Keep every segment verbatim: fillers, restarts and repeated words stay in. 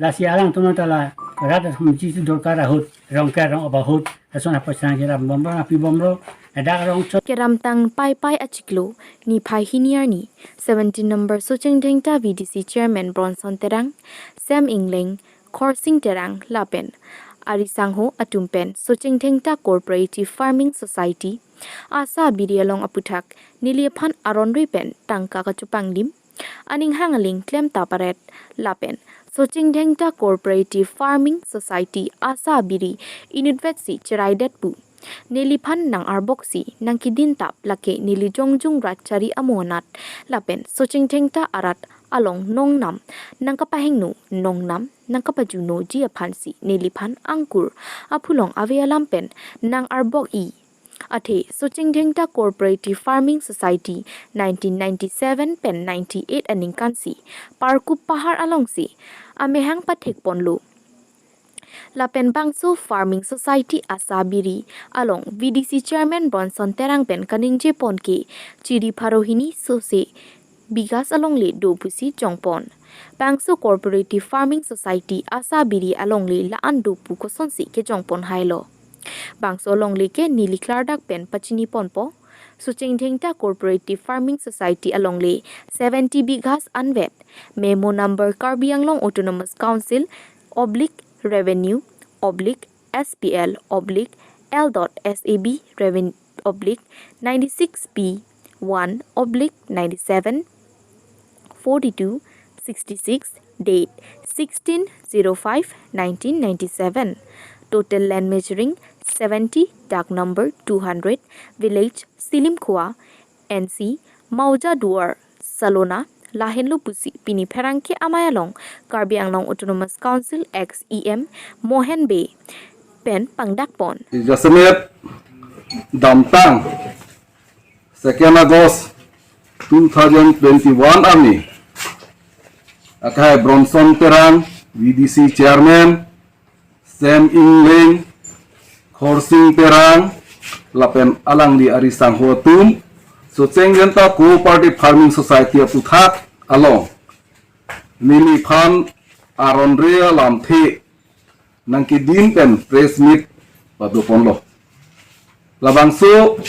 Lasi alangtum ta la rat atum ji si dorkar ahut, rong ke rong abahut, lason apasang jiram bomrong api bomrong, ladak rongchot. Keramtang Paipai achiklo, niphai hini arni, seventeen number Socheng Dhengta V D C Chairman Bronson Terang, Sam Ingleng, Khorsing Terang lapen arisangho atum pen Socheng Dhengta Cooperative Farming Society, Asa Biri along aputhak neliphan aron ri pen tangka kachepanglim, aning hang aling klem ta paret lapen Socheng Dhengta Cooperative Farming Society Asa Biri inutvet si cheraidet pu neliphan nang-arboksi nangkedin tap lake neli jongjung rat chari amo anat lapen Socheng Dhengta arat along nongnam nangkapahingno, nongnam nangkapajuno ji aphansi neliphan angkur aphulong ave alam pen nang-arbok-i. Athe Socheng Dhengta Cooperative Farming Society nineteen ninety-seven pen ninety-eight aningkan si Parkup Pahar alongsi amehang pathek ponlo. Lapen bangso Farming Society Asa Biri along V D C Chairman Bronson Terang pen kaningje pon ke chiri pharo hini sose bigas alongle do pusi jongpon. Bangso Cooperative Farming Society Asa Biri alongle la-an do pu kosonsi kejongpon hailo. Bangso alongle ke neli klardak pen pachini ponpo. Socheng Dhengta Cooperative Farming Society alongle seventy bighas anvet. Memo number Karbi Anglong Autonomous Council oblique revenue oblique S P L oblique L dot S A B revenue oblique ninety-six P one oblique ninety-seven forty-two sixty-six, date sixteen zero five nineteen ninety-seven. Total land measuring seventy, dag number two hundred, village Silimkhua, N C Mauja Duar, Salona, lahenlo pusi pini pherangke amei along Karbi Anglong Autonomous Council ex E M Mohen Bey pen pangdak pon. Jasemet damtang second August two thousand twenty-one arni, akhai Bronson Terang, V D C Chairman, Sam Ingleng, Khorsing Terang, lapen alangli arisangho atum, Socheng Dhengta Cooperative Farming Society aputhak along neliphan aron re alamthe nangkedin pen press meet padoponlo. Labangso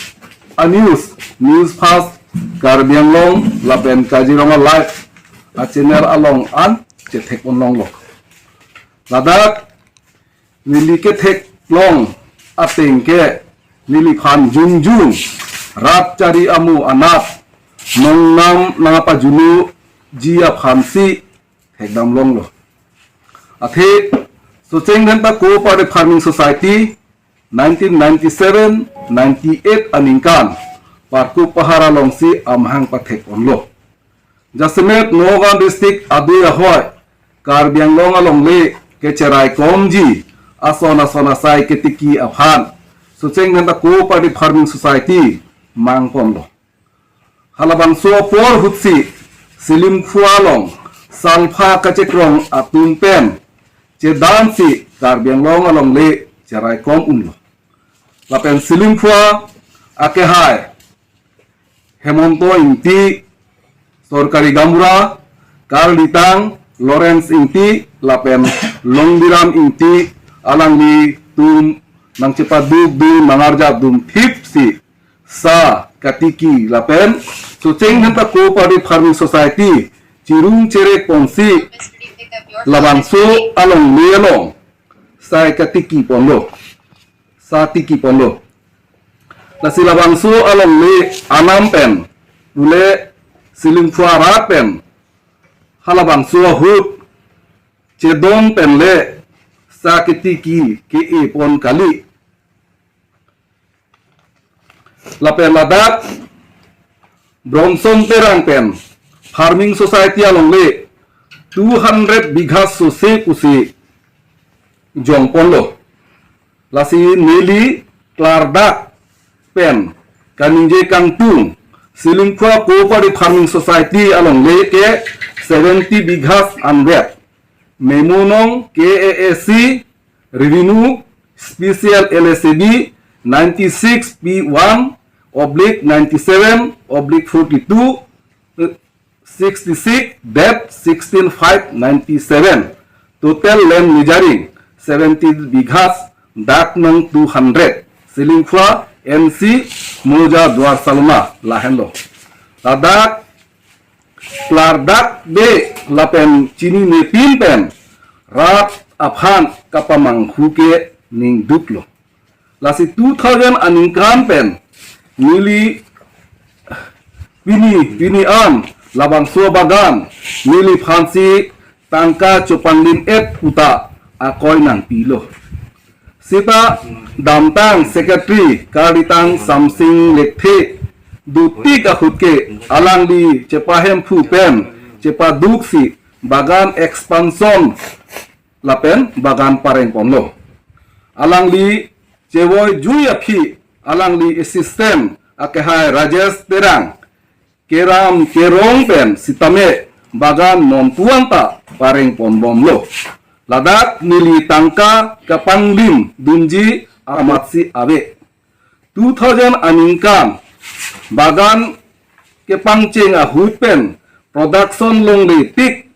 a-news, News Fast Karbi Anglong lapen Kaziranga Live a-channel along an chethekponlonglo. Ladak neli ketheklong ateng ke neliphan jongjung rat chari amo anat nongnam nangpajuno ji aphansi thekdamlonglo. Athe Socheng Dhengta Cooperative Farming Society nineteen ninety-seven ninety-eight aningkan Parkup Pahar alongsi amahang pathekponlo. Jasemet Nagaon District adui ahoi Karbi Anglong alongle kecheraikomji ason ason asai ketiki aphan Socheng Dhengta Cooperative Farming Society mangponlo. Halabangso apor ahutsi Silimkhua along salpha kachekrong atum pen chedansi Karbi Anglong alongle cheraikom unlo. Lapen Silimkhua akehai Hemonto Ingti, Sorkari Gaonbura, Karlitang, Lawrence Ingti, lapen Longbiram Ingti, alanglitum nangchepadukdun nangarjapdun thipsi sa katiki lapen Socheng Dhengta Cooperative Farming Society chirung cherekponsi labangso alongle along sai katikiponlo, sa tikiponlo. Lasi labangso alongle anam pen, pule Silimkhua arat pen, halabangso ahut chedon pen le sa ketiki ke-epon kali. Lapen ladak Bronson Terang pen Farming Society alongle two hundred bigha sose pusi jongponlo. Lasi neli klardak pen kaningje kangtung, Silimkhua Cooperative Farming Society alongle ke seventy bighas anvet. Memo nong K A A C Revenue Special L S A B ninety-six P one oblique ninety-seven oblique forty-two, sixty-six, date sixteen five ninety-seven. Total land measuring seventy bighas, dag nong two hundred, Silimkhua, N C, Mouza, Duar Salona lahenlo. Ladak klardak be lapen chininepin pen rat aphan kapamanghu ke ningduklo. Lasi two thousand aningkan pen neli pini, pini an labangso bagan neliphansi tangka chopanglim-et puta akoi nangpilo. Sita damtang secretary Karlitang Samsing Lekthe dotik ahut ke alangli chepahemphu pen chepaduksi bagan expansion lapen bagan parengponlo. Alangli chevoijui aphi alangli assistant akehai Rajesh Terang keram kerong pen sitame bagan nonpu-an ta parengponbomlo. Ladak neli tangka kapanglim dunji amatsi ave. Two thousand aningkan bagan kepangcheng ahut pen production longle tik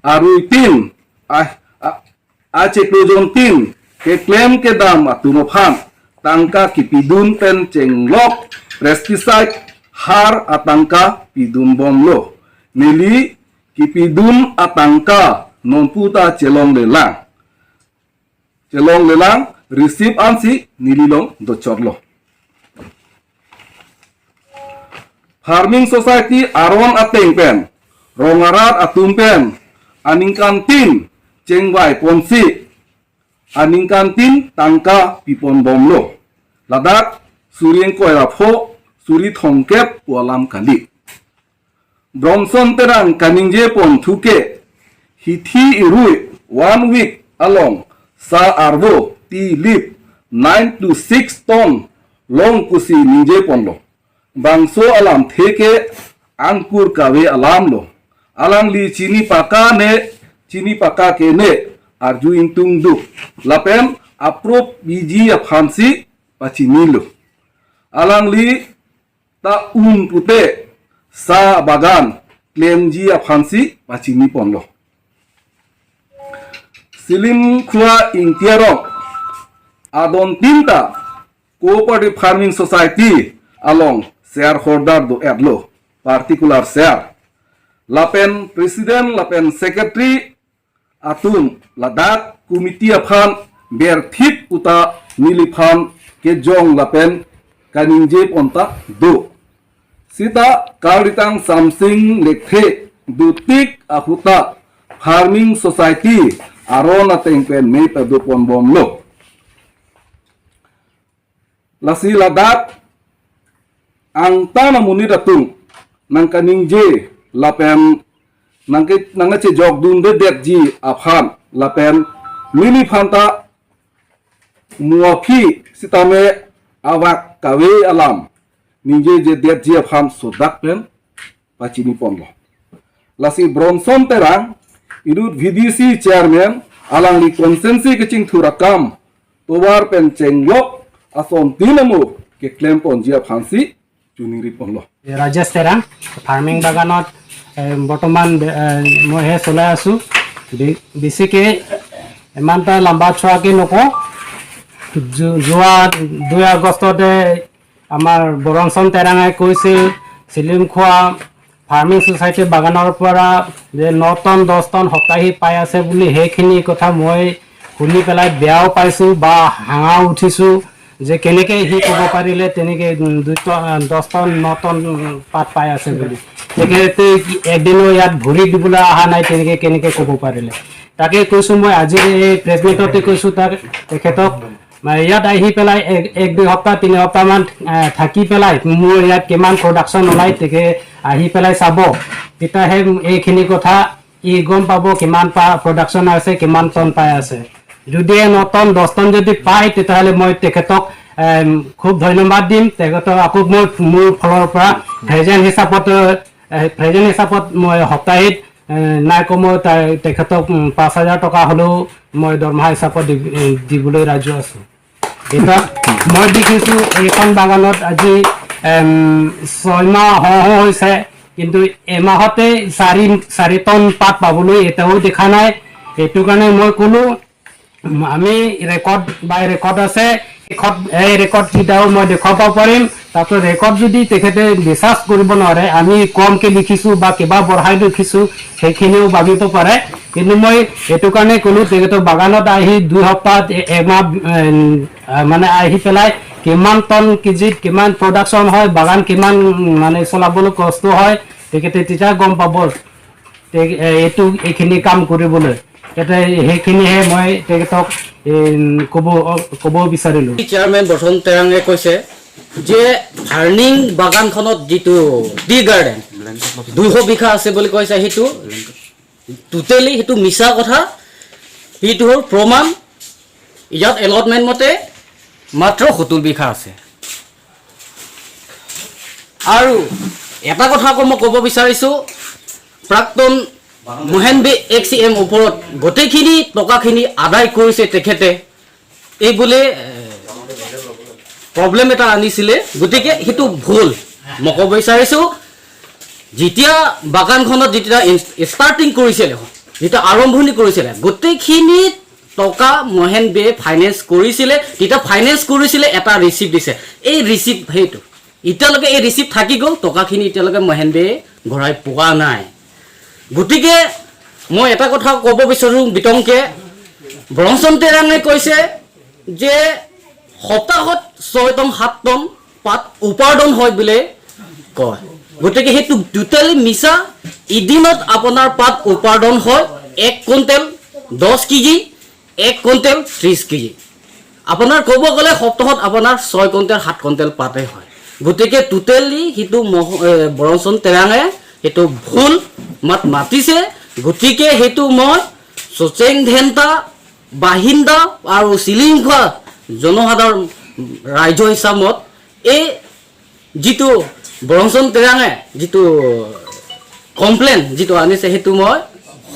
arui tin, ah, ah, acheklo jon tin keklem kedam atum aphan tangka kipidun pen chenglok pesticide har atangka pidunbomlo. Neli kipidun atangka nonpu ta chelonglelang. Chelonglelang, receipt ansi neli along dochotlo. Farming Society aron ateng pen rong arat atum pen aningkan tin chengvaiponsi aningkan tin tangka piponbomlo. Ladak suri ingkoi ra pho, suri thomkep pu alam kali. Bronson Terang kaningjeponthu ke hithi irui one week along sa arvo, tea leaf, nine to six ton long pusi ningjeponlo. Bangso alamthe ke angkur kave alamlo. Alangli chini paka ne, chini paka ke ne arju ingtungduk. Lapen approve biji aphansi pachinilo. Alangli ta un pute sa bagan klemji aphansi pachiniponlo. Silimkhua Ingti arong adon tin ta Cooperative Farming Society along shareholder do-etlo, particular share. Lapen president lapen secretary atum ladak committee aphan berthip puta neliphan kejong lapen kaningjepon ta do. Sita Karlitang Samsing Lekthe dotik ahut ta Farming Society aron ateng pen me padoponbomlo. Lasi ladak angtan amonit atum nangkaningje lapen nangke nangkachejokdundedetji aphan lapen neliphan ta mu aphi sitame avak kave alam ningjejedetji aphan sodak pen pachiniponlo. Lasi Bronson Terang inut V D C chairman alangli constituency kachingthur akam tovar pen chenglok ason tin amo keklemponji aphansi choningriponlo. Rajesh Terang, farming baganot, eh, বৰ্তমান, eh, মই হে চলাই আছো। বে-, বেছিকে ইমান এটা লম্বা চোৱাকে নকওঁ। যো-, যোৱা দুই আগষ্টতে আমাৰ বৰঞ্চন তেৰাঙে কৈছিল, চিলিমখোৱা ফাৰ্মিং ছ'চাইটি বাগানৰ পৰা যে ন টন, দহ টন সপ্তাহী পাই আছে বুলি, সেইখিনি কথা মই শুনি পেলাই বেয়াও পাইছো বা হাঙাও উঠিছো যে কেনেকে সি ক'ব পাৰিলে তেনেকে, উম, দুই টন, দহ টন, ন টন, উম, পাত পাই আছে বুলি। তেখেতে এদিনো ইয়াত ভৰি দিবলৈ অহা নাই, তেনেকে কেনেকে ক'ব পাৰিলে? তাকে কৈছো মই আজি এই প্ৰেছ মিটতে কৈছো তাক, তেখেতক, মানে, ইয়াত আহি পেলাই এক, এক দুই সপ্তাহ, তিনি সপ্তাহমান, আহ, থাকি পেলাই মোৰ ইয়াত কিমান প্ৰডাকশ্যন ওলাই, তেখেতে আহি পেলাই চাব, তেতিয়াহে এইখিনি কথা ই গম পাব কিমান পা-, প্ৰডাকশ্যন আছে, কিমান টন পাই আছে। যদি ন টন, দহ টন যদি পায়, তেতিয়াহ'লে মই তেখেতক, এম, খুব ধন্যবাদ দিম। তেখেতক আকৌ মই মোৰ ফালৰ পৰা প্ৰেজেণ্ট হিচাপত, এ, প্ৰেজেণ্ট হিচাপত মই সপ্তাহিক, এ, নাই কমেও তা-, তেখেতক, উম, পাঁচ হাজাৰ টকা হ'লেও মই দৰমহা হিচাপত দি-, এ, দিবলৈ ৰাজু আছো। এতিয়া মই দেখিছো এইখন বাগানত আজি, এম, ছয় মাহ হওঁ হওঁ হৈছে, কিন্তু এমাহতে চাৰি, চাৰি টন পাত পাবলৈ এতিয়াও দেখা নাই। সেইটো কাৰণে মই ক'লো, উম, আমি ৰেকৰ্ড বাই ৰেকৰ্ড আছে, ৰেকৰ্ড, এই ৰেকৰ্ড কেইটাও মই দেখুৱাব পাৰিম। তাৰপিছত ৰেকৰ্ড যদি তেখেতে বিশ্বাস কৰিব নোৱাৰে, আমি কমকে লিখিছো বা কিবা বঢ়াই লিখিছো, সেইখিনিও ভাবিব পাৰে। কিন্তু মই এইটো কাৰণে ক'লো, তেখেতৰ বাগানত আহি দুই সপ্তাহ, এ-, এমাহ, এ, মানে আহি পেলাই কিমান টন কেজিত কিমান প্ৰডাকশ্যন হয়, বাগান কিমান, উম, মানে চলাবলৈ কষ্ট হয়, তেখেতে তেতিয়া গম পাব। তে-, এ, এইটো, এইখিনি কাম কৰিবলৈ। ইয়াতে সেইখিনিহে মই তেখেতক, এ, ক'ব, ক'ব বিচাৰিলো। চেয়াৰমেন বসন্ত তেৰাঙে কৈছে যে ফাৰ্নিং বাগানখনত যিটো টি গাৰ্ডেন দুশ বিঘা আছে বুলি কৈছে, সেইটো টোটেলি সেইটো মিছা কথা। সেইটো হ'ল প্ৰমাণ। ইয়াত এলটমেণ্ট মতে মাত্ৰ সত্তৰ বিঘা আছে। আৰু এটা কথা আকৌ মই ক'ব বিচাৰিছো, প্ৰাক্তন মোহন বে এক্স চি এম ওপৰত গোটেইখিনি টকাখিনি আদায় কৰিছে তেখেতে, এই বোলে, এ, প্ৰব্লেম এটা আনিছিলে। গতিকে সেইটো ভুল। মই ক'ব বিচাৰিছো, যেতিয়া বাগানখনত যেতিয়া ইন-, ষ্টাৰ্টিং কৰিছিলে, যেতিয়া আৰম্ভণি কৰিছিলে, গোটেইখিনি টকা মোহন বে ফাইনেন্স কৰিছিলে। তেতিয়া ফাইনেন্স কৰিছিলে, এটা ৰিচিপ্ট দিছে। এই ৰিচিপ্ট সেইটো এতিয়ালৈকে, এই ৰিচিপ্ট থাকি গ'ল, টকাখিনি এতিয়ালৈকে মোহন বে ঘূৰাই পোৱা নাই। গতিকে মই এটা কথা ক'ব বিচাৰো বিতংকে, বৰঞ্চন তেৰাঙে কৈছে যে সপ্তাহত ছয় টন সাত টন পাত উপাৰ্জন হয় বুলিয়ে কয়। গতিকে সেইটো টোটেলি মিছা। এদিনত আপোনাৰ পাত উপাৰ্জন হয় এক কুইণ্টেল দহ কেজি, এক কুইণ্টেল ত্ৰিশ কেজি। আপোনাৰ ক'ব গ'লে সপ্তাহত আপোনাৰ ছয় কুইণ্টেল সাত কুইণ্টেল পাতে হয়। গতিকে টোটেলি সেইটো মহ-, এ, বৰঞ্চন তেৰাঙে সেইটো ভুল মাত মাতিছে। গতিকে সেইটো মই চচেং ধেন্তা, বাসিন্দা আৰু চিলিং খোৱা জনসাধাৰণ ৰাইজৰ হিচাপত এই যিটো বৰঞ্চন তেৰাঙে যিটো কমপ্লেইন যিটো আনিছে, সেইটো মই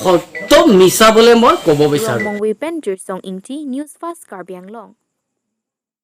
সত্য মিছা বুলি মই ক'ব বিচাৰো। Rongmongve pen Jirsong Ingti, News Fast Karbi Anglong.